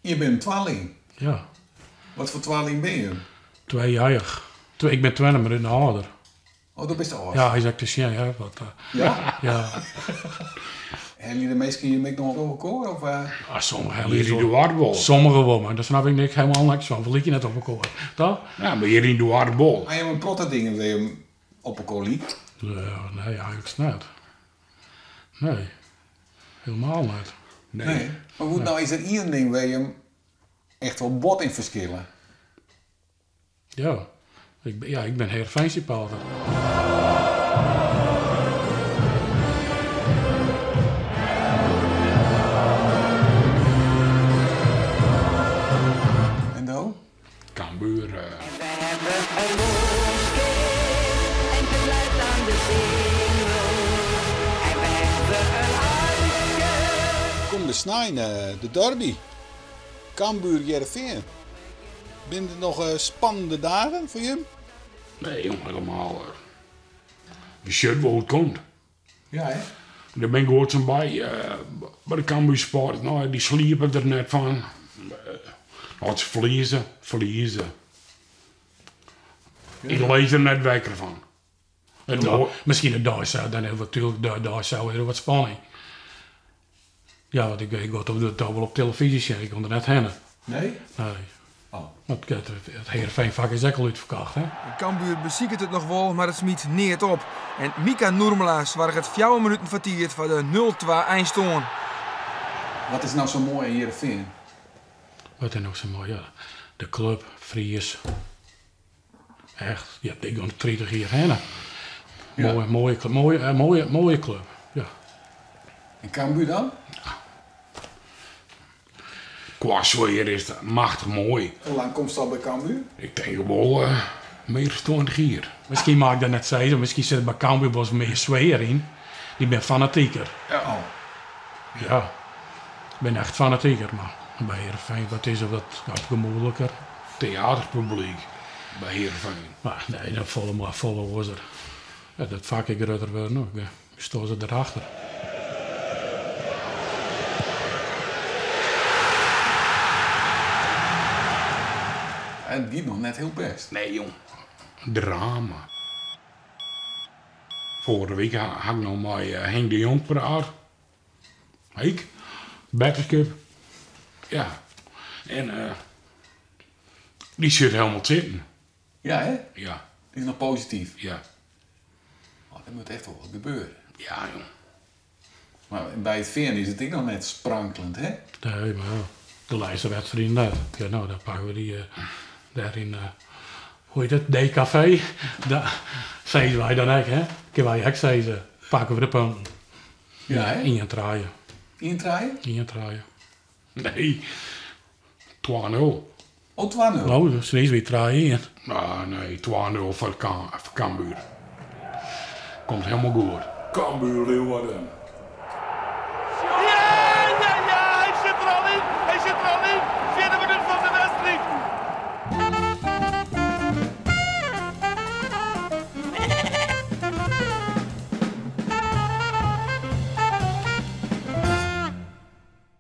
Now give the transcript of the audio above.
Je binne in twaling. Ja. Wat foar twaling binne je? Tweejeiig. Ik bin twenne, mar in âlder. Oh, do bist âld. Ja, hy is ek te sjen, ja. Wat, eh, Ja? Ja. Helje de minsken jim ek noch op elkoar? Of, eh? Ah, sommige Hjir yn doarp wol. Sommige wol, mar dêr snap ik niks, helemaal niks fan. We lykje net op elkoar, toch? Ja, mar hjir yn doarp wol. Ha jim in protte dingen wêr't jim op elkoar lykje? Nee, eigentlik net. Nee, helemaal net. Nee. Mar goed, no is der ien ding wêr't jim echt wol bot yn ferskille. Ja, ik, ja, ik bin Heerenveen-supporter. En do? Cambuur. We hebben een mooi en het luidt aan de singel. En we hebben een huisje. Kommende snein de derby. Cambuur Hearrenfean. Binne der noch spannende dagen foar jim? Nee, jong, helemaal. We sjogge wol hoe't it komt. Ja, hè? Der binne goed by, by de Cambuur Sport. No, dy sliepe der net fan. As se ferlieze, ferlieze. Ik lis der net wekker fan. It no, miskien de dei sels, dan is natuerlik de dei sels wer wat spanning. Ja, want ik, ik gie toch wol op televyzje sjen, ik kon der net hinne. Nee? Nee. Oh. Want it Heerenveen-fak is ek al útferkocht, hè? Cambuur besiket it noch wol, mar it smyt neat op. En Mika Nurmela soarget 4 minuten foar tiid foar de 0-2 einstân. Wat is no sa moai oan Hearrenfean? Wat is no sa moai? Ja, de klup, Fries. Echt, ja, ik gean 30 jier hinne. Ja. Moai, moaie, moaie, eh, moaie, moaie klup. Ja. En Cambuur dan? Kwa sfear is it machtich moai. Hoe lang komst al by Cambuur? Ik tink wol mear as 20 jier. Miskien mei ik dat net sizze, miskien sit by Cambuur wol mear sfear yn. Dy binne fanatiker. Ja. Oh. Ja, binne echt fanatiker, mar by Heerenveen wat is it wat, wat gemoedliker. Teaterpublyk by Heerenveen. Mar nee, dat folle mar folle oarser. Ja, dat fak ek grutter wurden ook. Ja. Stoar se derachter. En it giet noch net hiel bêst. Nee, jong. Drama. Foarige wike ha ik noch mei Henk de Jong praat. Henk, betterskip. Ja. En dy sit helemaal sitten. Ja, hè? Ja. Dy is noch posityf. Ja. Oh, der moat echt wol wat gebeure. Ja, jong. Mar by it Fean is it ek noch net sprankeljend, hè? Nee, mar ja, de lêste wedstriid net. Ja, no, dan pakke we dy dêr yn, hoe hjit it, DKV. Dêr sizze wy dan ek, hè? Kinne wy ek sizze, pakke we de punten. Ja, hè? Ien trije. Ien trije? Ien trije. Nee, 2-0. Oh, 2-0? No, sneins wie 3-ien. Ah, nee, 2-0 foar Cambuur. Komt helemaal goed. Cambuur Leeuwarden.